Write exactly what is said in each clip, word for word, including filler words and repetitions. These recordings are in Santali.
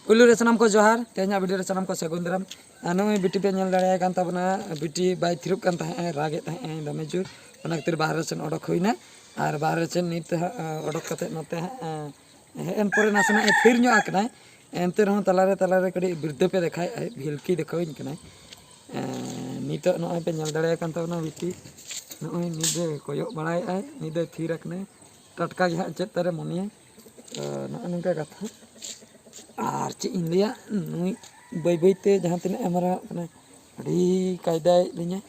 ᱯᱩᱭᱞᱩ ᱨᱮ ᱥᱟᱱᱟᱢ ᱠᱚ ᱡᱚᱦᱟᱨ᱾ ᱛᱮᱦᱮᱧᱟᱜ ᱵᱷᱤᱰᱤᱭᱳ ᱨᱮ ᱥᱟᱱᱟᱢ ᱠᱚ ᱥᱟᱹᱜᱩᱱ ᱫᱟᱨᱟᱢ᱾ ᱟᱨ ᱱᱚᱜᱼᱚᱭ ᱵᱤᱴᱤ ᱯᱮ ᱧᱮᱞ ᱫᱟᱲᱮᱭᱟᱭ ᱠᱟᱱ ᱛᱟᱵᱚᱱᱟ, ᱵᱤᱴᱤ ᱵᱟᱭ ᱛᱷᱤᱨᱚᱜ ᱠᱟᱱ ᱛᱟᱦᱮᱸᱜ, ᱨᱟᱜᱮᱫ ᱛᱟᱦᱮᱸᱜ ᱫᱚᱢᱮ ᱡᱳᱨ᱾ ᱚᱱᱟ ᱠᱷᱟᱹᱛᱤᱨ ᱵᱟᱦᱨᱮ ᱥᱮᱱ ᱚᱰᱚᱠ ᱦᱩᱭᱱᱟ᱾ ᱟᱨ ᱵᱟᱦᱨᱮ ᱥᱮᱱ ᱱᱤᱛ ᱦᱟᱸᱜ, ᱮᱸ, ᱚᱰᱚᱠ ᱠᱟᱛᱮᱫ ᱱᱚᱛᱮ ᱦᱟᱸᱜ, ᱮᱸ, ᱦᱮᱡ ᱮᱱ ᱯᱚᱨᱮ ᱱᱟᱥᱮᱱᱟᱜ ᱮ ᱛᱷᱤᱨ ᱧᱚᱜ ᱟᱠᱟᱱᱟᱭ᱾ ᱮᱱᱛᱮ ᱨᱮᱦᱚᱸ ᱛᱟᱞᱟᱨᱮ ᱛᱟᱞᱟᱨᱮ ᱠᱟᱹᱴᱤᱡ ᱵᱤᱨᱫᱟᱹᱯᱮ ᱫᱮᱠᱷᱟᱣᱮᱫ ᱟᱭ, ᱵᱷᱤᱞᱠᱤ ᱫᱮᱠᱷᱟᱣᱟᱹᱧ ᱠᱟᱱᱟᱭ᱾ ᱮᱸ, ᱱᱤᱛᱚᱜ ᱱᱚᱜᱼᱚᱭ ᱯᱮ ᱧᱮᱞ ᱫᱟᱲᱮᱭᱟᱭ ᱠᱟᱱ ᱛᱟᱵᱚᱱᱟ ᱵᱤᱴᱤ᱾ ᱱᱚᱜᱼᱚᱭ ᱱᱤᱛ ᱫᱚᱭ ᱠᱚᱭᱚᱜ ᱵᱟᱲᱟᱭᱮᱫ ᱟᱭ, ᱱᱤᱛ ᱫᱚᱭ ᱛᱷᱤᱨ ᱟᱠᱟᱱᱟᱭ᱾ ᱴᱟᱴᱠᱟ ᱜᱮ ᱦᱟᱸᱜ ᱪᱮᱫ ᱛᱟᱨᱮ ᱢᱚᱱᱮᱭᱟ᱾ ᱛᱚ, ᱱᱚᱜᱼᱚ ᱱᱚᱝᱠᱟ ᱠᱟᱛᱷᱟ᱾ ᱟᱨ ᱪᱮᱫ ᱤᱧ ᱞᱟᱹᱭᱟ, ᱱᱩᱭ ᱵᱟᱹᱭ ᱵᱟᱹᱭᱛᱮ ᱡᱟᱦᱟᱸ ᱛᱤᱱᱟᱹᱜ ᱮ ᱢᱟᱨᱟᱝᱚᱜ ᱠᱟᱱᱟ, ᱟᱹᱰᱤ ᱠᱟᱭᱫᱟᱭᱮᱫ ᱞᱤᱧᱟᱹ᱾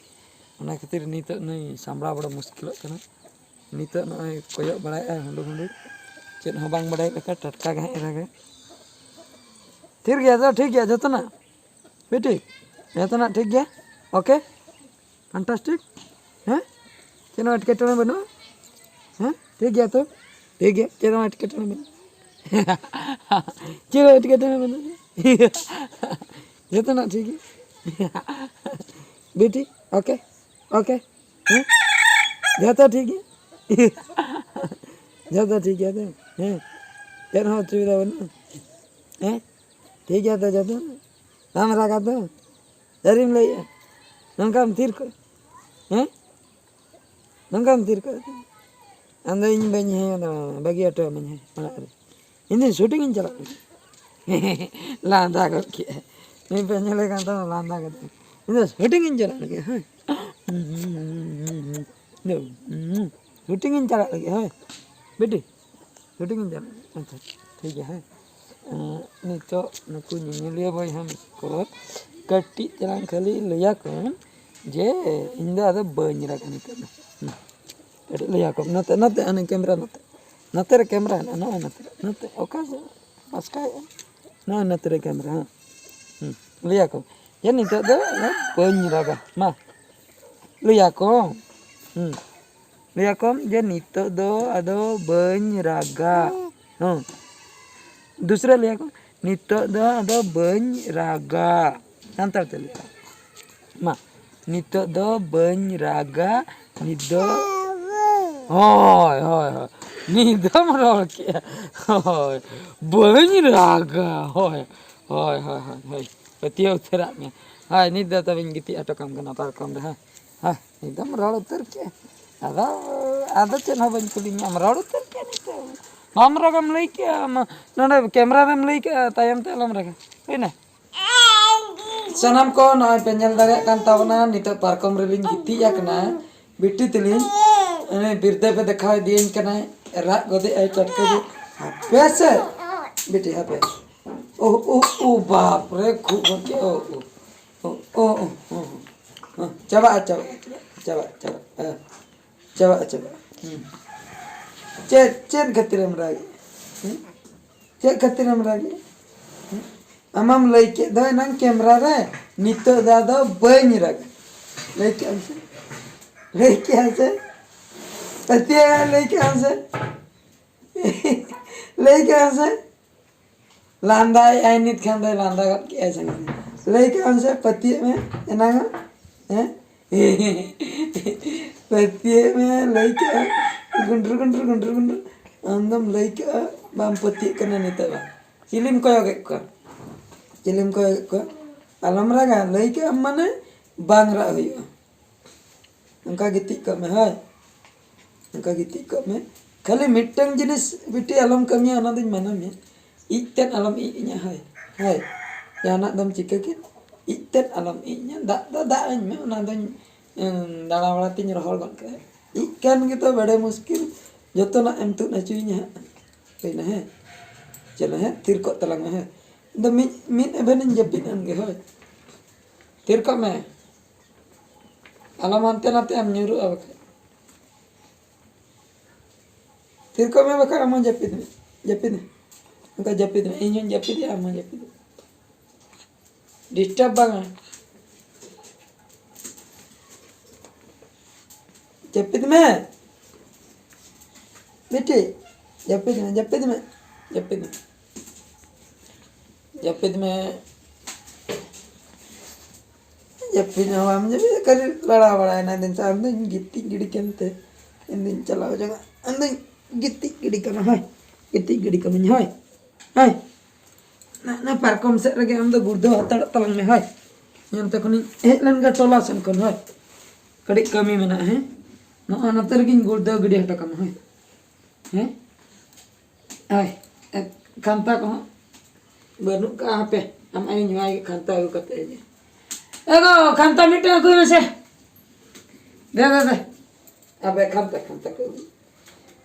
ᱚᱱᱟ ᱠᱷᱟᱹᱛᱤᱨ ᱱᱤᱛᱚᱜ ᱱᱩᱭ ᱥᱟᱢᱵᱲᱟᱣ ᱵᱚᱲᱚ ᱢᱩᱥᱠᱤᱞᱚᱜ ᱠᱟᱱᱟ᱾ ᱱᱤᱛᱚᱜ ᱱᱚᱜᱼᱚᱭ ᱠᱚᱭᱚᱜ ᱵᱟᱲᱟᱭᱮᱫᱼᱟᱭ ᱦᱩᱰᱩᱨ ᱦᱩᱰᱩᱨ, ᱪᱮᱫ ᱦᱚᱸ ᱵᱟᱝ ᱵᱟᱲᱟᱭ ᱞᱮᱠᱟ ᱴᱟᱴᱠᱟ ᱜᱮ ᱦᱟᱸᱜ ᱮ ᱨᱟᱜᱟ᱾ ᱛᱷᱤᱨ ᱜᱮᱭᱟ ᱛᱚ? ᱴᱷᱤᱠ ᱜᱮᱭᱟ ᱡᱚᱛᱚᱱᱟᱜ? ᱵᱤᱴᱤ, ᱡᱚᱛᱚᱱᱟᱜ ᱴᱷᱤᱠ ᱜᱮᱭᱟ? ᱳᱠᱮ? ᱯᱷᱟᱱᱴᱟᱥᱴᱤᱠ? ᱦᱮᱸ? ᱪᱮᱫ ᱦᱚᱸ ᱮᱴᱠᱮᱴᱚᱬᱮ ᱵᱟᱹᱱᱩᱜᱼᱟ? ᱦᱮᱸ? ᱴᱷᱤᱠ ᱜᱮᱭᱟ ᱛᱚ? ᱴᱷᱤᱠ ᱜᱮᱭᱟ, ᱪᱮᱫ ᱦᱚᱸ ᱮᱴᱠᱮᱴᱚᱬᱮ ᱵᱟᱹᱱᱩᱜᱼᱟ᱾ ᱪᱮᱫ ᱦᱚᱸ ᱮᱴᱠᱮᱴᱚᱬᱮ ᱵᱟᱹᱱᱩᱜᱼᱟ᱾ ᱡᱚᱛᱚᱱᱟᱜ ᱴᱷᱤᱠ ᱜᱮᱭᱟ᱾ ᱵᱤᱴᱤ, ᱳᱠᱮ? ᱳᱠᱮ? ᱦᱮᱸ? ᱡᱚᱛᱚ ᱴᱷᱤᱠ ᱜᱮᱭᱟ? ᱡᱚᱛᱚ ᱴᱷᱤᱠ ᱜᱮᱭᱟ ᱛᱚ? ᱦᱮᱸ? ᱪᱮᱫ ᱦᱚᱸ ᱚᱥᱩᱵᱤᱫᱷᱟ ᱵᱟᱹᱱᱩᱜᱼᱟ? ᱦᱮᱸ? ᱴᱷᱤᱠ ᱜᱮᱭᱟ ᱛᱚ ᱡᱚᱛᱚ? ᱵᱟᱢ ᱨᱟᱜᱟ ᱛᱚ? ᱥᱟᱹᱨᱤᱢ ᱞᱟᱹᱭᱮᱜᱼᱟ? ᱱᱚᱝᱠᱟᱢ ᱛᱷᱤᱨ ᱠᱚᱜᱼᱟ? ᱦᱮᱸ? ᱱᱚᱝᱠᱟᱢ ᱛᱷᱤᱨ ᱠᱚᱜᱼᱟ? ᱟᱢᱫᱚ ᱤᱧ ᱵᱟᱹᱧ ᱦᱮᱸ ᱟᱫᱚ ᱵᱟᱹᱜᱤ ᱦᱚᱴᱚ ᱟᱹᱢᱟᱹᱧ ᱦᱮᱸ ᱚᱲᱟᱜ ᱨᱮ᱾ ᱤᱧ ᱫᱚ ᱥᱩᱴᱤᱝ ᱤᱧ ᱪᱟᱞᱟᱜ ᱞᱟᱹᱜᱤᱫ᱾ ᱞᱟᱸᱫᱟ ᱜᱚᱫ ᱠᱮᱜᱼᱟᱭ᱾ ᱱᱩᱭ ᱯᱮ ᱧᱮᱞᱮ ᱠᱟᱱ ᱛᱟᱢᱟ ᱞᱟᱸᱫᱟ ᱜᱚᱫ᱾ ᱤᱧ ᱫᱚ ᱥᱩᱴᱤᱝ ᱤᱧ ᱪᱟᱞᱟᱜ ᱞᱟᱹᱜᱤᱫ ᱦᱮᱸ᱾ ᱥᱩᱴᱤᱝ ᱤᱧ ᱪᱟᱞᱟᱜ ᱞᱟᱹᱜᱤᱫ ᱦᱳᱭ᱾ ᱵᱤᱴᱤ, ᱥᱩᱴᱤᱝ ᱤᱧ ᱪᱟᱞᱟᱜ ᱞᱟᱹᱜᱤᱫ᱾ ᱟᱪᱪᱷᱟ, ᱴᱷᱤᱠ ᱜᱮᱭᱟ ᱦᱮᱸ᱾ ᱮᱸ, ᱱᱤᱛᱚᱜ ᱱᱩᱠᱩ ᱧᱮᱧᱮᱞᱤᱭᱟᱹ ᱵᱚᱭᱦᱟ ᱢᱤᱥ ᱠᱚ ᱠᱟᱹᱴᱤᱡ ᱪᱟᱞᱟᱝ ᱠᱷᱟᱹᱞᱤ ᱞᱟᱹᱭᱟᱠᱚᱢ ᱡᱮ ᱤᱧ ᱫᱚ ᱟᱫᱚ ᱵᱟᱹᱧ ᱨᱟᱜᱟ ᱱᱤᱛᱚᱜ ᱫᱚ᱾ ᱦᱩᱸ᱾ ᱠᱟᱹᱴᱤᱡ ᱞᱟᱹᱭᱟᱠᱚᱢ ᱱᱚᱛᱮ, ᱱᱚᱛᱮ ᱦᱟᱱᱮ ᱠᱮᱢᱨᱟ ᱱᱚᱛᱮ᱾ ᱱᱚᱛᱮ ᱨᱮ ᱠᱮᱢᱨᱟ ᱦᱮᱱᱟᱜᱼᱟ, ᱱᱚᱜᱼᱚᱭ ᱱᱚᱛᱮ ᱨᱮ᱾ ᱱᱚᱛᱮ ᱚᱠᱟ ᱥᱮᱫ ᱯᱟᱥᱠᱟᱭᱮᱫᱼᱟ? ᱱᱚᱜᱼᱚᱭ ᱱᱚᱛᱮ ᱨᱮ ᱠᱮᱢᱨᱟ, ᱦᱮᱸ᱾ ᱦᱩᱸ᱾ ᱞᱟᱹᱭᱟᱠᱚᱢ ᱡᱮ ᱱᱤᱛᱚᱜ ᱫᱚ ᱟᱫᱚ ᱵᱟᱹᱧ ᱨᱟᱜᱟ᱾ ᱢᱟ, ᱞᱟᱹᱭᱟᱠᱚᱢ᱾ ᱦᱩᱸ᱾ ᱞᱟᱹᱭᱟᱠᱚᱢ ᱡᱮ ᱱᱤᱛᱚᱜ ᱫᱚ ᱟᱫᱚ ᱵᱟᱹᱧ ᱨᱟᱜᱟ᱾ ᱦᱚᱸ᱾ ᱫᱩᱥᱨᱟ ᱞᱟᱹᱭᱟᱠᱚ, ᱱᱤᱛᱚᱜ ᱫᱚ ᱟᱫᱚ ᱵᱟᱹᱧ ᱨᱟᱜᱟ᱾ ᱥᱟᱱᱛᱟᱲ ᱛᱮ ᱞᱟᱹᱭ ᱢᱟ, ᱱᱤᱛᱚᱜ ᱫᱚ ᱵᱟᱹᱧ ᱨᱟᱜᱟ, ᱱᱤᱛ ᱫᱚ, ᱦᱳᱭ, ᱦᱳᱭ, ᱦᱳᱭ᱾ ᱢᱤᱫ ᱫᱷᱟᱣ ᱨᱚᱲ ᱠᱮᱜᱼᱟ᱾ ᱦᱳᱭ, ᱵᱟᱹᱧ ᱨᱟᱜᱟ᱾ ᱦᱳᱭ, ᱦᱳᱭ, ᱦᱳᱭ, ᱦᱳᱭ, ᱦᱳᱭ᱾ ᱯᱟᱹᱛᱭᱟᱹᱣ ᱩᱛᱟᱹᱨᱟᱜ ᱢᱮ᱾ ᱦᱳᱭ, ᱱᱤᱛ ᱫᱚ ᱛᱚᱵᱮᱧ ᱜᱤᱛᱤᱡ ᱦᱚᱴᱚ ᱠᱟᱢ ᱠᱟᱱᱟ ᱯᱟᱨᱠᱚᱢ ᱨᱮ, ᱦᱮᱸ᱾ ᱦᱳᱭ, ᱱᱤᱛ ᱫᱚᱢ ᱨᱚᱲ ᱩᱛᱟᱹᱨ ᱠᱮᱜᱼᱟ᱾ ᱟᱫᱚ, ᱟᱫᱚ ᱪᱮᱫ ᱦᱚᱸ ᱵᱟᱹᱧ ᱠᱩᱞᱤ ᱢᱮᱭᱟ, ᱟᱢ ᱨᱚᱲ ᱩᱛᱟᱹᱨ ᱠᱮᱜᱼᱟ ᱱᱤᱛᱚᱜ᱾ ᱵᱟᱢ ᱨᱟᱜᱟᱢ ᱞᱟᱹᱭ ᱠᱮᱜᱼᱟ, ᱟᱢ ᱱᱚᱰᱮ ᱠᱮᱢᱨᱟ ᱨᱮᱢ ᱞᱟᱹᱭ ᱠᱮᱜᱼᱟ, ᱛᱟᱭᱚᱢ ᱛᱮ ᱟᱞᱚᱢ ᱨᱟᱜᱟ᱾ ᱦᱩᱭᱱᱟ? ᱥᱟᱱᱟᱢ ᱠᱚ ᱱᱚᱜᱼᱚᱭ ᱯᱮ ᱧᱮᱞ ᱫᱟᱲᱮᱭᱟᱜ ᱠᱟᱱ ᱛᱟᱵᱚᱱᱟ, ᱱᱤᱛᱚᱜ ᱯᱟᱨᱠᱚᱢ ᱨᱮᱞᱤᱧ ᱜᱤᱛᱤᱡ ᱟᱠᱟᱱᱟ᱾ ᱵᱤᱴᱤ ᱛᱟᱹᱞᱤᱧ ᱩᱱᱤ ᱵᱤᱨᱫᱟᱹ ᱯᱮ ᱫᱮᱠᱷᱟᱣ ᱤᱫᱤᱭᱟᱹᱧ ᱠᱟᱱᱟᱭ, ᱨᱟᱜ ᱜᱚᱫᱮᱜ ᱟᱭ ᱴᱟᱴᱠᱟ ᱜᱮ᱾ ᱦᱟᱯᱮ ᱥᱮ ᱵᱤᱴᱤ, ᱦᱟᱯᱮ᱾ ᱳ, ᱳ, ᱳ, ᱵᱟᱯ ᱨᱮ, ᱠᱷᱩᱵ ᱵᱷᱟᱜᱮ᱾ ᱳ, ᱳ, ᱳ, ᱳ, ᱳ, ᱳ, ᱳ, ᱳ᱾ ᱪᱟᱵᱟᱜᱼᱟ, ᱪᱟᱵᱟᱜᱼᱟ, ᱪᱟᱵᱟᱜᱼᱟ, ᱪᱟᱵᱟᱜᱼᱟ, ᱦᱮᱸ᱾ ᱪᱟᱵᱟᱜᱼᱟ, ᱪᱟᱵᱟᱜᱼᱟ᱾ ᱦᱩᱸ᱾ ᱪᱮᱫ, ᱪᱮᱫ ᱠᱷᱟᱹᱛᱤᱨᱮᱢ ᱨᱟᱜᱮᱫ? ᱦᱩᱸ? ᱪᱮᱫ ᱠᱷᱟᱹᱛᱤᱨᱮᱢ ᱨᱟᱜᱮᱫ? ᱦᱩᱸ? ᱟᱢᱟᱢ ᱞᱟᱹᱭ ᱠᱮᱫ ᱫᱚ ᱮᱱᱟᱝ ᱠᱮᱢᱨᱟ ᱨᱮ, ᱱᱤᱛᱚᱜ ᱫᱚ ᱟᱫᱚ ᱵᱟᱹᱧ ᱨᱟᱜᱟ᱾ ᱞᱟᱹᱭ ᱠᱮᱫ ᱟᱢ ᱥᱮ? ᱞᱟᱹᱭ ᱠᱮᱫ ᱟᱢ ᱥᱮ? ᱯᱟᱹᱛᱭᱟᱹᱣ ᱞᱟᱹᱭ ᱠᱮᱫ ᱟᱢ ᱥᱮ? ᱞᱟᱹᱭ ᱠᱮᱫ ᱟᱢ ᱥᱮ? ᱞᱟᱸᱫᱟᱭᱮᱜᱼᱟᱭ ᱱᱤᱛ ᱠᱷᱟᱱ ᱫᱚᱭ ᱞᱟᱸᱫᱟ ᱜᱚᱫ ᱠᱮᱜᱼᱟᱭ ᱥᱟᱸᱜᱮ᱾ ᱞᱟᱹᱭ ᱠᱟᱜ ᱟᱢ ᱥᱮ ᱯᱟᱹᱛᱭᱟᱹᱜ ᱢᱮ ᱮᱱᱟᱝ, ᱦᱮᱸ? ᱯᱟᱹᱛᱭᱟᱹᱜ ᱢᱮ, ᱞᱟᱹᱭ ᱠᱟᱜᱼᱟ᱾ ᱜᱩᱱᱰᱨᱩ, ᱜᱩᱱᱰᱨᱩ, ᱜᱩᱱᱰᱨᱩ, ᱜᱩᱱᱰᱨᱩ᱾ ᱟᱢᱫᱚᱢ ᱞᱟᱹᱭ ᱠᱟᱜᱼᱟ, ᱵᱟᱢ ᱯᱟᱹᱛᱭᱟᱹᱜ ᱠᱟᱱᱟ ᱱᱤᱛᱚᱜ ᱵᱟᱝ᱾ ᱪᱤᱞᱤᱢ ᱠᱚᱭᱚᱜᱮᱫ ᱠᱚᱣᱟ? ᱪᱤᱞᱤᱢ ᱠᱚᱭᱚᱜᱮᱫ ᱠᱚᱣᱟ? ᱟᱞᱚᱢ ᱨᱟᱜᱟ, ᱞᱟᱹᱭ ᱠᱟᱜ ᱟᱢ ᱢᱟᱱᱮ ᱵᱟᱝ ᱨᱟᱜ ᱦᱩᱭᱩᱜᱼᱟ᱾ ᱚᱱᱠᱟ ᱜᱤᱛᱤᱡ ᱠᱚᱜ ᱢᱮ, ᱦᱳᱭ᱾ ᱚᱱᱠᱟ ᱜᱤᱛᱤᱡ ᱠᱚᱜ ᱢᱮ᱾ ᱠᱷᱟᱹᱞᱤ ᱢᱤᱫᱴᱟᱝ ᱡᱤᱱᱤᱥ ᱵᱤᱴᱤ ᱟᱞᱚᱢ ᱠᱟᱹᱢᱤᱭᱟ, ᱚᱱᱟ ᱫᱚᱧ ᱢᱟᱱᱟ ᱢᱮᱭᱟ᱾ ᱤᱡ ᱛᱮᱫ ᱟᱞᱚᱢ ᱤᱡ ᱤᱧᱟ, ᱦᱳᱭ, ᱦᱳᱭ᱾ ᱡᱟᱦᱟᱱᱟᱜ ᱫᱚᱢ ᱪᱤᱠᱟᱹ ᱠᱮᱫ, ᱤᱡ ᱛᱮᱫ ᱟᱞᱚᱢ ᱤᱡ ᱤᱧᱟ᱾ ᱫᱟᱜ ᱫᱚ ᱫᱟᱜ ᱟᱹᱧ ᱢᱮ, ᱚᱱᱟ ᱫᱚᱧ, ᱩᱸ, ᱫᱟᱬᱟ ᱵᱟᱲᱟ ᱛᱤᱧ ᱨᱚᱦᱚᱲ ᱜᱚᱫ ᱠᱟᱜᱼᱟ᱾ ᱤᱡ ᱠᱟᱱ ᱜᱮᱛᱚ ᱵᱮᱲᱮ ᱢᱩᱥᱠᱤᱞ, ᱡᱚᱛᱚᱱᱟᱜ ᱮᱢ ᱛᱩᱫ ᱦᱚᱪᱚᱭᱤᱧᱟ ᱦᱟᱸᱜ᱾ ᱦᱩᱭᱱᱟ, ᱦᱮᱸ? ᱪᱚᱞᱚ, ᱦᱮᱸ, ᱛᱷᱤᱨ ᱠᱚᱜ ᱛᱟᱞᱟᱝ ᱢᱮ, ᱦᱮᱸ᱾ ᱤᱧ ᱫᱚ ᱢᱤᱫ, ᱢᱤᱫ ᱮᱵᱷᱮᱱᱤᱧ ᱡᱟᱹᱯᱤᱫ ᱮᱱ ᱜᱮ, ᱦᱳᱭ᱾ ᱛᱷᱤᱨ ᱠᱚᱜ ᱢᱮ᱾ ᱟᱞᱚᱢ ᱦᱟᱱᱛᱮ ᱱᱟᱛᱮ ᱟᱢ ᱧᱩᱨᱩᱜᱼᱟ ᱵᱟᱠᱷᱟᱡ᱾ ᱛᱷᱤᱨ ᱠᱚᱜ ᱢᱮ ᱵᱟᱠᱷᱟᱡ ᱟᱢ ᱦᱚᱸ ᱡᱟᱹᱯᱤᱫ ᱢᱮ, ᱡᱟᱹᱯᱤᱫ ᱢᱮ᱾ ᱚᱱᱠᱟ ᱡᱟᱹᱯᱤᱫ ᱢᱮ, ᱤᱧ ᱦᱚᱸᱧ ᱡᱟᱹᱯᱤᱫᱮᱜᱼᱟ, ᱟᱢ ᱦᱚᱸ ᱡᱟᱹᱯᱤᱫ ᱢᱮ᱾ Disturb ᱵᱟᱝᱟ᱾ ᱡᱟᱹᱯᱤᱫ ᱢᱮ᱾ ᱵᱤᱴᱤ, ᱡᱟᱹᱯᱤᱫ ᱢᱮ, ᱡᱟᱹᱯᱤᱫ ᱢᱮ, ᱡᱟᱹᱯᱤᱫ ᱢᱮ᱾ ᱡᱟᱹᱯᱤᱫ ᱢᱮ᱾ ᱡᱟᱹᱯᱤᱫ ᱦᱚᱸ ᱵᱟᱢ ᱡᱟᱹᱯᱤᱫ, ᱠᱷᱟᱹᱞᱤ ᱞᱟᱲᱟ ᱵᱟᱲᱟᱭᱮᱱᱟ᱾ ᱫᱤᱱ ᱥᱟᱨ ᱫᱚᱧ ᱜᱤᱛᱤᱡ ᱜᱤᱰᱤ ᱠᱮᱱᱛᱮ ᱤᱧ ᱫᱩᱧ ᱪᱟᱞᱟᱣ ᱡᱚᱝᱟ, ᱤᱧ ᱫᱩᱧ ᱜᱤᱛᱤᱡ ᱜᱤᱰᱤ ᱠᱟᱢᱟ, ᱦᱳᱭ᱾ ᱜᱤᱛᱤᱡ ᱜᱤᱰᱤ ᱠᱟᱹᱢᱟᱹᱧ, ᱦᱳᱭ᱾ ᱦᱳᱭ᱾ ᱱᱟ, ᱱᱟ ᱯᱟᱨᱠᱚᱢ ᱥᱮᱫ ᱨᱮᱜᱮ ᱟᱢ ᱫᱚ ᱜᱩᱲᱫᱟᱹᱣ ᱦᱟᱛᱟᱲᱚᱜ ᱛᱟᱞᱟᱝ ᱢᱮ, ᱦᱳᱭ᱾ ᱚᱱᱛᱮ ᱠᱷᱚᱱᱤᱧ ᱦᱮᱡ ᱞᱮᱱ ᱜᱮ ᱴᱚᱞᱟ ᱥᱮᱱ ᱠᱷᱚᱱ, ᱦᱳᱭ᱾ ᱠᱟᱹᱴᱤᱡ ᱠᱟᱹᱢᱤ ᱢᱮᱱᱟᱜᱼᱟ, ᱦᱮᱸ᱾ ᱱᱚᱜᱼᱚ ᱱᱚᱛᱮ ᱨᱮᱜᱤᱧ ᱜᱩᱲᱫᱟᱹᱣ ᱜᱤᱰᱤ ᱦᱚᱴᱚ ᱠᱟᱢᱟ, ᱦᱳᱭ᱾ ᱦᱮᱸ? ᱦᱳᱭ᱾ ᱮ, ᱠᱷᱟᱱᱛᱟ ᱠᱚᱦᱚᱸ ᱵᱟᱹᱱᱩᱜ ᱠᱟᱜᱼᱟ, ᱦᱟᱯᱮ᱾ ᱟᱢ ᱟᱭᱳᱧ ᱦᱚᱦᱚᱣᱟᱭ ᱜᱮ, ᱠᱷᱟᱱᱛᱟ ᱟᱹᱜᱩ ᱠᱟᱛᱮ ᱦᱤᱡᱩᱜ᱾ ᱮ ᱜᱚ, ᱠᱷᱟᱱᱛᱟ ᱢᱤᱫᱴᱟᱝ ᱟᱹᱜᱩᱭ ᱢᱮᱥᱮ᱾ ᱫᱮ, ᱫᱮ, ᱫᱮ᱾ ᱟᱵᱮ ᱠᱷᱟᱱᱛᱟ, ᱠᱷᱟᱱᱛᱟ ᱠᱚ ᱟᱹᱜᱩ᱾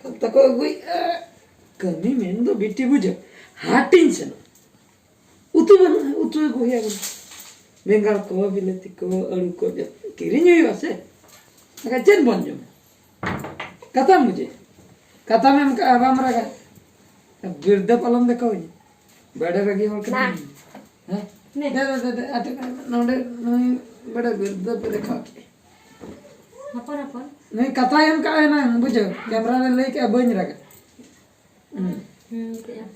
ᱠᱷᱟᱱᱛᱟ ᱠᱚ ᱟᱹᱜᱩᱭᱮᱫᱼᱟ᱾ ᱠᱟᱹᱢᱤ ᱢᱮᱱ ᱫᱚ ᱵᱤᱴᱤ ᱵᱩᱡᱷᱟᱹᱣ᱾ ᱦᱟᱴᱤᱧ ᱥᱮᱱᱚᱜ᱾ ᱩᱛᱩ ᱵᱟᱹᱱᱩᱜᱼᱟ, ᱩᱛᱩ ᱟᱹᱜᱩ ᱦᱩᱭ ᱟᱵᱚᱱᱟ᱾ ᱵᱮᱸᱜᱟᱲ ᱠᱚ, ᱵᱤᱞᱟᱹᱛᱤ ᱠᱚ, ᱟᱹᱞᱩ ᱠᱚ, ᱡᱚᱛᱚ ᱠᱤᱨᱤᱧ ᱦᱩᱭᱩᱜᱼᱟ ᱥᱮ᱾ ᱮᱱᱠᱷᱟᱱ ᱪᱮᱫ ᱵᱚᱱ ᱡᱚᱢᱟ? ᱠᱟᱛᱷᱟᱢ ᱵᱩᱡᱷᱟᱹᱣ? ᱠᱟᱛᱷᱟᱢ ᱮᱢ ᱠᱟᱜᱼᱟ, ᱵᱟᱢ ᱨᱟᱜᱟ᱾ ᱵᱤᱨᱫᱟᱹ ᱯᱟᱞᱚᱢ ᱫᱮᱠᱷᱟᱣᱟᱹᱧ᱾ ᱵᱟᱰᱮ ᱨᱟᱹᱜᱤ ᱦᱚᱲ ᱠᱟᱱᱟᱭ᱾ ᱦᱮᱸ? ᱱᱮ᱾ ᱫᱮ, ᱫᱮ, ᱫᱮ, ᱫᱮ, ᱟᱴᱮ ᱠᱟᱜ ᱢᱮ᱾ ᱱᱚᱰᱮ ᱱᱩᱭ ᱵᱟᱰᱮ ᱵᱤᱨᱫᱟᱹ ᱯᱮ ᱫᱮᱠᱷᱟᱣ ᱠᱮᱫ᱾ ᱦᱚᱯᱚᱱ, ᱦᱚᱯᱚᱱ᱾ ᱱᱩᱭ ᱠᱟᱛᱷᱟᱭ ᱮᱢ ᱠᱟᱜᱼᱟ ᱮᱱᱟᱝ, ᱵᱩᱡᱷᱟᱹᱣ? ᱠᱮᱢᱨᱟ ᱨᱮ ᱞᱟᱹᱭ ᱠᱮᱜᱼᱟ, ᱵᱟᱹᱧ ᱨᱟᱜᱟ᱾ ᱦᱩᱸ᱾ ᱦᱩᱸ, ᱪᱮᱫ ᱮᱢ?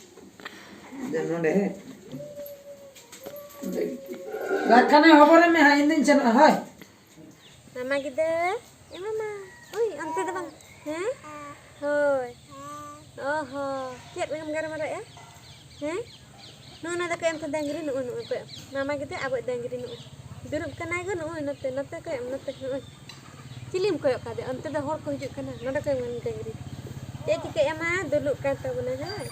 ᱡᱮ ᱱᱚᱰᱮ᱾ ᱨᱟᱜ ᱠᱷᱟᱱᱮ ᱦᱚᱵᱚᱨᱮ ᱢᱮ ᱦᱟᱸᱜ, ᱤᱧ ᱫᱩᱧ ᱥᱮᱱᱚᱜᱼᱟ, ᱦᱳᱭ᱾ ᱢᱟᱢᱟ ᱜᱤᱫᱟᱹᱨ, ᱮ ᱢᱟᱢᱟ, ᱩᱭ, ᱚᱱᱛᱮ ᱫᱚ ᱵᱟᱝ, ᱦᱮᱸ? ᱦᱳᱭ᱾ ᱚ ᱦᱚᱸ, ᱪᱮᱫ ᱞᱟᱹᱜᱤᱫ ᱮᱢ ᱜᱟᱞᱢᱟᱨᱟᱣᱮᱫᱼᱟ? ᱦᱮᱸ? ᱱᱚᱜᱼᱚ ᱱᱚᱣᱟ ᱫᱚ ᱠᱚᱭᱚᱜ ᱟᱢ ᱛᱚ, ᱰᱟᱝᱨᱤ, ᱱᱚᱜᱼᱚ, ᱱᱚᱜᱼᱚ, ᱠᱚᱭᱚᱜ ᱟᱢ᱾ ᱢᱟᱢᱟ ᱜᱤᱫᱟᱹᱨ, ᱟᱵᱚᱭᱤᱡ ᱰᱟᱝᱨᱤ, ᱱᱚᱜᱼᱚ᱾ ᱫᱩᱲᱩᱵ ᱠᱟᱱᱟᱭ ᱜᱚ, ᱱᱚᱜᱼᱚᱭ ᱱᱚᱛᱮ, ᱱᱚᱛᱮ ᱠᱚᱭᱚᱜ ᱟᱢ, ᱱᱚᱛᱮ, ᱱᱚᱜᱼᱚᱭ᱾ ᱪᱤᱞᱤᱢ ᱠᱚᱭᱚᱜ ᱠᱟᱫᱮᱭᱟ? ᱚᱱᱛᱮ ᱫᱚ ᱦᱚᱲ ᱠᱚ ᱦᱤᱡᱩᱜ ᱠᱟᱱᱟ, ᱱᱚᱰᱮ ᱠᱚᱭᱚᱜ ᱢᱮ ᱰᱟᱝᱨᱤ᱾ ᱪᱮᱫ ᱪᱤᱠᱟᱹᱭᱮᱫᱼᱟ ᱢᱟ? ᱫᱩᱲᱩᱵ ᱠᱟᱱ ᱛᱟᱵᱚᱱᱟᱭ, ᱦᱳᱭ᱾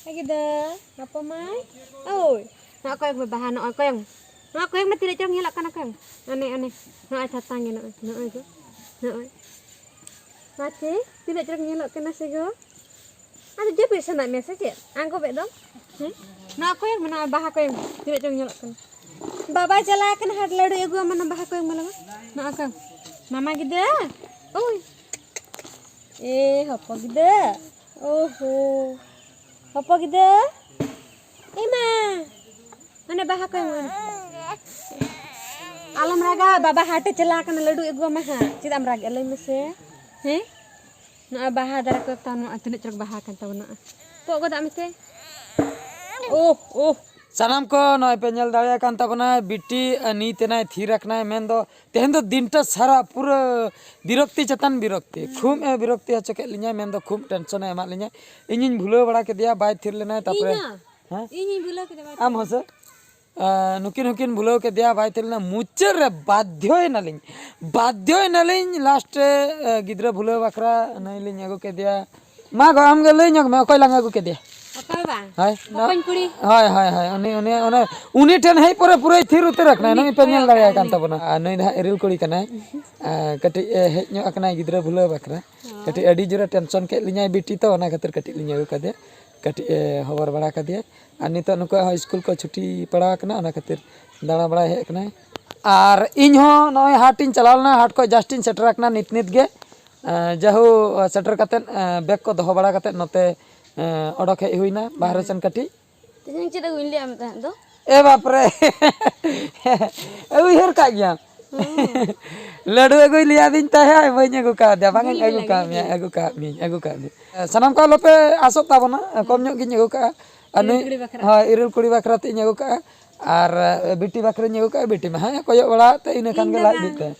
ᱮ ᱜᱤᱫᱟᱹᱨ, ᱦᱟᱯᱚ ᱢᱟᱹᱭ, ᱳᱭ, ᱱᱚᱣᱟ ᱠᱚᱭᱚᱝ ᱢᱮ, ᱵᱟᱦᱟ, ᱱᱚᱜᱼᱚᱭ ᱠᱚᱭᱚᱝ ᱢᱮ᱾ ᱱᱚᱣᱟ ᱠᱚᱭᱚᱝ ᱢᱮ, ᱛᱤᱱᱟᱹᱜ ᱪᱚᱨᱚᱠ ᱧᱮᱞᱚᱜ ᱠᱟᱱᱟ, ᱠᱚᱭᱚᱝ ᱢᱮ᱾ ᱚᱱᱮ, ᱚᱱᱮ, ᱱᱚᱜᱼᱚᱭ ᱪᱷᱟᱛᱟ ᱜᱮ, ᱱᱚᱜᱼᱚᱭ, ᱱᱚᱜᱼᱚᱭ ᱜᱚ, ᱱᱚᱜᱼᱚᱭ᱾ ᱢᱟᱥᱮ, ᱛᱤᱱᱟᱹᱜ ᱪᱚᱨᱚᱠ ᱧᱮᱞᱚᱜ ᱠᱟᱱᱟ ᱥᱮ ᱜᱚ? ᱟᱫᱚ ᱡᱟᱹᱯᱤᱫ ᱥᱟᱱᱟᱭᱮᱫ ᱢᱮᱭᱟ ᱥᱮ ᱪᱮᱫ? ᱟᱸᱜᱚᱵᱮᱫ ᱫᱚ? ᱦᱮᱸ? ᱱᱚᱣᱟ ᱠᱚᱭᱚᱝ ᱢᱮ, ᱱᱚᱜᱼᱚᱭ ᱵᱟᱦᱟ ᱠᱚᱭᱚᱝ ᱢᱮ, ᱛᱤᱱᱟᱹᱜ ᱪᱚᱨᱚᱠ ᱧᱮᱞᱚᱜ ᱠᱟᱱᱟ᱾ ᱵᱟᱵᱟᱭ ᱪᱟᱞᱟᱣ ᱠᱟᱱᱟ ᱦᱟᱴ, ᱞᱟᱹᱰᱩᱭ ᱟᱹᱜᱩᱣᱟᱢᱟ, ᱱᱚᱣᱟ ᱵᱟᱦᱟ ᱠᱚᱭᱚᱝ ᱢᱮ ᱞᱟᱝ᱾ ᱱᱚᱜᱼᱚᱭ ᱠᱚᱭᱚᱝ᱾ ᱢᱟᱢᱟ ᱜᱤᱫᱟᱹᱨ, ᱳᱭ᱾ ᱮ, ᱦᱚᱯᱚ ᱜᱤᱫᱟᱹᱨ᱾ ᱳᱦᱳ᱾ ᱦᱚᱯᱚ ᱜᱤᱫᱟᱹᱨ᱾ ᱮ ᱢᱟ᱾ ᱦᱟᱱᱮ ᱵᱟᱦᱟ ᱠᱚᱭᱚᱝ ᱢᱮ᱾ ᱟᱞᱚᱢ ᱨᱟᱜᱟ, ᱵᱟᱵᱟ ᱦᱟᱴᱮ ᱪᱟᱞᱟᱣ ᱠᱟᱱᱟ, ᱞᱟᱹᱰᱩᱭ ᱟᱹᱜᱩᱣᱟᱢᱟ ᱦᱟᱸᱜ᱾ ᱪᱮᱫᱟᱜ ᱮᱢ ᱨᱟᱜᱮᱜᱼᱟ ᱞᱟᱹᱭ ᱢᱮᱥᱮ? ᱦᱮᱸ? ᱱᱚᱜᱼᱚᱭ ᱵᱟᱦᱟ ᱫᱟᱨᱮ ᱠᱚ ᱛᱟᱢ, ᱱᱚᱜᱼᱚᱭ ᱛᱤᱱᱟᱹᱜ ᱪᱚᱨᱚᱠ ᱵᱟᱦᱟ ᱠᱟᱱ ᱛᱟᱵᱚᱱᱟ᱾ ᱱᱚᱜᱼᱚᱭ ᱯᱚᱜ ᱜᱚᱫᱟᱜ ᱢᱮᱥᱮ᱾ ᱳᱦ, ᱳᱦ᱾ ᱥᱟᱱᱟᱢ ᱠᱚ ᱱᱚᱜᱼᱚᱭ ᱯᱮ ᱧᱮᱞ ᱫᱟᱲᱮᱭᱟᱜ ᱠᱟᱱ ᱛᱟᱵᱚᱱᱟ, ᱵᱤᱴᱤ ᱟᱨ ᱱᱤᱛ ᱮᱱᱟᱭ ᱛᱷᱤᱨ ᱟᱠᱟᱱᱟᱭ, ᱢᱮᱱᱫᱚ ᱛᱮᱦᱮᱧ ᱫᱚ ᱫᱤᱱᱴᱟ ᱥᱟᱨᱟ ᱯᱩᱨᱟᱹ ᱵᱤᱨᱚᱠᱛᱤ ᱪᱮᱛᱟᱱ ᱵᱤᱨᱚᱠᱛᱤ, ᱠᱷᱩᱵ ᱮ ᱵᱤᱨᱚᱠᱛᱤ ᱦᱚᱪᱚ ᱠᱮᱫ ᱞᱤᱧᱟᱭ, ᱢᱮᱱᱫᱚ ᱠᱷᱩᱵ ᱴᱮᱱᱥᱚᱱ ᱮ ᱮᱢᱟᱫ ᱞᱤᱧᱟᱭ᱾ ᱤᱧᱤᱧ ᱵᱷᱩᱞᱟᱹᱣ ᱵᱟᱲᱟ ᱠᱮᱫᱮᱭᱟ, ᱵᱟᱭ ᱛᱷᱤᱨ ᱞᱮᱱᱟᱭ, ᱛᱟᱯᱚᱨᱮ ᱤᱧ ᱦᱚᱸ᱾ ᱦᱮᱸ? ᱤᱧᱤᱧ ᱵᱷᱩᱞᱟᱹᱣ ᱠᱮᱫᱟ, ᱵᱟᱭ ᱟᱢ ᱛᱷᱤᱨ ᱦᱚᱸ ᱥᱮ? ᱟᱸ, ᱱᱩᱠᱤᱱ ᱦᱚᱸᱠᱤᱱ ᱵᱷᱩᱞᱟᱹᱣ ᱠᱮᱫᱮᱭᱟ, ᱵᱟᱭ ᱛᱷᱤᱨ ᱞᱮᱱᱟ᱾ ᱢᱩᱪᱟᱹᱫ ᱨᱮ ᱵᱟᱫᱽᱫᱷᱚ ᱮᱱᱟᱞᱤᱧ, ᱵᱟᱫᱽᱫᱷᱚ ᱮᱱᱟᱞᱤᱧ ᱞᱟᱥᱴ ᱨᱮ, ᱮ, ᱜᱤᱫᱽᱨᱟᱹ ᱵᱷᱩᱞᱟᱹᱣ ᱵᱟᱠᱷᱨᱟ ᱱᱩᱭ ᱞᱤᱧ ᱟᱹᱜᱩ ᱠᱮᱫᱮᱭᱟ᱾ ᱢᱟ ᱜᱚ, ᱟᱢ ᱜᱮ ᱞᱟᱹᱭ ᱧᱚᱜ ᱢᱮ, ᱚᱠᱚᱭ ᱞᱟᱝ ᱟᱹᱜᱩ ᱠᱮᱫᱮᱭᱟ? ᱚᱠᱚᱭ ᱵᱟᱝ? ᱦᱳᱭ, ᱵᱚᱠᱚᱧ ᱠᱩᱲᱤ᱾ ᱦᱳᱭ, ᱦᱳᱭ, ᱦᱳᱭ, ᱩᱱᱤ, ᱩᱱᱤ, ᱚᱱᱮ, ᱩᱱᱤ ᱴᱷᱮᱱ ᱦᱮᱡ ᱯᱚᱨᱮ ᱯᱩᱨᱟᱹᱭ ᱛᱷᱤᱨ ᱩᱛᱟᱹᱨ ᱟᱠᱟᱱᱟᱭ, ᱩᱱᱤ ᱱᱩᱭ ᱯᱮ ᱧᱮᱞ ᱯᱩᱨᱟᱹ ᱫᱟᱲᱮᱭᱟᱭ ᱠᱟᱱ ᱩᱱᱤ᱾ ᱛᱟᱵᱚᱱᱟ᱾ ᱟᱨ ᱱᱩᱭ ᱫᱚ ᱦᱟᱸᱜ ᱤᱨᱤᱞ ᱠᱩᱲᱤ ᱠᱟᱱᱟᱭ᱾ ᱟᱨ ᱠᱟᱹᱴᱤᱡ ᱮ ᱦᱮᱡ ᱧᱚᱜ ᱟᱠᱟᱱᱟᱭ ᱜᱤᱫᱽᱨᱟᱹ ᱵᱷᱩᱞᱟᱹᱣ ᱵᱟᱠᱷᱨᱟ᱾ ᱦᱳᱭ᱾ ᱠᱟᱹᱴᱤᱡ ᱟᱹᱰᱤ ᱡᱳᱨᱮ ᱴᱮᱱᱥᱚᱱ ᱠᱮᱫ ᱞᱤᱧᱟᱭ ᱵᱤᱴᱤ ᱛᱚ, ᱚᱱᱟ ᱠᱷᱟᱹᱛᱤᱨ ᱠᱟᱹᱴᱤᱡ ᱞᱤᱧ ᱟᱹᱜᱩ ᱠᱟᱫᱮᱭᱟ, ᱠᱟᱹᱴᱤᱡ ᱮ ᱦᱚᱵᱚᱨ ᱵᱟᱲᱟ ᱠᱟᱫᱮᱭᱟ᱾ ᱟᱨ ᱱᱤᱛᱚᱜ ᱱᱩᱠᱩᱣᱟᱜ ᱦᱚᱸ ᱥᱠᱩᱞ ᱠᱚ ᱪᱷᱩᱴᱤ ᱯᱟᱲᱟᱣ ᱟᱠᱟᱱᱟ, ᱚᱱᱟ ᱠᱷᱟᱹᱛᱤᱨ ᱫᱟᱬᱟ ᱵᱟᱲᱟᱭ ᱦᱮᱡ ᱟᱠᱟᱱᱟᱭ᱾ ᱟᱨ ᱤᱧ ᱦᱚᱸ ᱱᱚᱜᱼᱚᱭ ᱦᱟᱴ ᱤᱧ ᱪᱟᱞᱟᱣ ᱞᱮᱱᱟ, ᱦᱟᱴ ᱠᱷᱚᱱ just ᱤᱧ ᱥᱮᱴᱮᱨ ᱟᱠᱟᱱᱟ ᱱᱤᱛ ᱱᱤᱛ ᱜᱮ᱾ ᱮᱸ, ᱡᱟᱦᱳ, ᱥᱮᱴᱮᱨ ᱠᱟᱛᱮᱫ, ᱮᱸ, ᱵᱮᱜᱽ ᱠᱚ ᱫᱚᱦᱚ ᱵᱟᱲᱟ ᱠᱟᱛᱮᱫ ᱱᱚᱛᱮ, ᱮᱸ, ᱚᱰᱚᱠ ᱦᱮᱡ ᱦᱩᱭᱱᱟ ᱵᱟᱦᱨᱮ ᱥᱮᱱ ᱠᱟᱹᱴᱤᱡ᱾ ᱛᱮᱦᱮᱧ ᱪᱮᱫ ᱟᱹᱜᱩᱧ ᱞᱟᱹᱭᱟᱫ ᱢᱮ ᱛᱟᱦᱮᱸᱫ ᱫᱚ? ᱮ ᱵᱟᱯᱨᱮ᱾ ᱩᱭᱦᱟᱹᱨ ᱠᱟᱜ ᱜᱮᱭᱟᱢ᱾ ᱦᱩᱸ᱾ ᱞᱟᱹᱰᱩ ᱟᱹᱜᱩᱭ ᱞᱟᱹᱭᱟᱫᱤᱧ ᱛᱟᱦᱮᱸᱫ, ᱵᱟᱹᱧ ᱟᱹᱜᱩ ᱠᱟᱣᱫᱮᱭᱟ᱾ ᱵᱟᱝ ᱤᱧ ᱵᱷᱩᱞ ᱟᱹᱜᱩ ᱮᱱᱟ, ᱠᱟᱜ ᱤᱧ ᱢᱮᱭᱟ, ᱵᱷᱩᱞ ᱟᱹᱜᱩ ᱠᱟᱜ ᱢᱤᱭᱟᱹᱧ, ᱟᱹᱜᱩ ᱠᱟᱜ ᱢᱤᱭᱟᱹᱧ᱾ ᱥᱟᱱᱟᱢ ᱠᱚ ᱟᱞᱚᱯᱮ ᱟᱸᱥᱚᱜ ᱛᱟᱵᱚᱱᱟ, ᱠᱚᱢ ᱧᱚᱜ ᱜᱤᱧ ᱟᱹᱜᱩ ᱠᱟᱜᱼᱟ᱾ ᱟᱨ ᱤᱨᱤᱞ ᱱᱩᱭ, ᱠᱩᱲᱤ ᱵᱟᱠᱷᱨᱟ᱾ ᱦᱳᱭ, ᱤᱨᱤᱞ ᱠᱩᱲᱤ ᱵᱟᱠᱷᱨᱟ ᱛᱮ ᱤᱧ ᱟᱹᱜᱩ ᱠᱟᱜᱼᱟ᱾ ᱟᱨ, ᱮ, ᱵᱤᱴᱤ ᱵᱟᱠᱷᱨᱟᱧ ᱟᱹᱜᱩ ᱠᱟᱜᱼᱟ, ᱵᱤᱴᱤ ᱢᱟ ᱦᱮᱸ ᱠᱚᱭᱚᱜ ᱵᱟᱲᱟ ᱛᱮ ᱤᱱᱟᱹ ᱠᱷᱟᱱ ᱤᱧ ᱜᱮ ᱫᱚ ᱞᱟᱡ ᱵᱟᱝ᱾ ᱵᱤᱜ ᱛᱟᱭᱟ᱾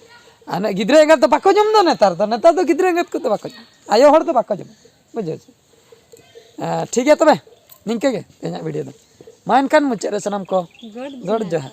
ᱟᱨ ᱱᱩᱭ ᱜᱤᱫᱽᱨᱟᱹ ᱮᱸᱜᱟᱛ ᱫᱚ ᱵᱟᱠᱚ ᱡᱚᱢ ᱫᱚ ᱱᱮᱛᱟᱨ ᱫᱚ, ᱱᱮᱛᱟᱨ ᱫᱚ ᱜᱤᱫᱽᱨᱟᱹ ᱮᱸᱜᱟᱛ ᱠᱚᱫᱚ ᱵᱟᱠᱚ ᱡᱚᱢ, ᱟᱭᱳ ᱦᱚᱲ ᱫᱚ ᱵᱟᱠᱚ ᱡᱚᱢ, ᱵᱩᱡᱷᱟᱹᱣ ᱪᱮ? ᱮ, ᱴᱷᱤᱠ ᱜᱮᱭᱟ ᱛᱚᱵᱮ, ᱱᱤᱝᱠᱟᱹ ᱜᱮ ᱛᱮᱦᱮᱧᱟᱜ video ᱫᱚ᱾ ᱢᱟ ᱮᱱᱠᱷᱟᱱ ᱢᱩᱪᱟᱹᱫ ᱨᱮ ᱥᱟᱱᱟᱢ ᱠᱚ ᱜᱚᱰ ᱜᱚᱰ ᱡᱚᱦᱟᱨ᱾ ᱡᱚᱦᱟᱨ᱾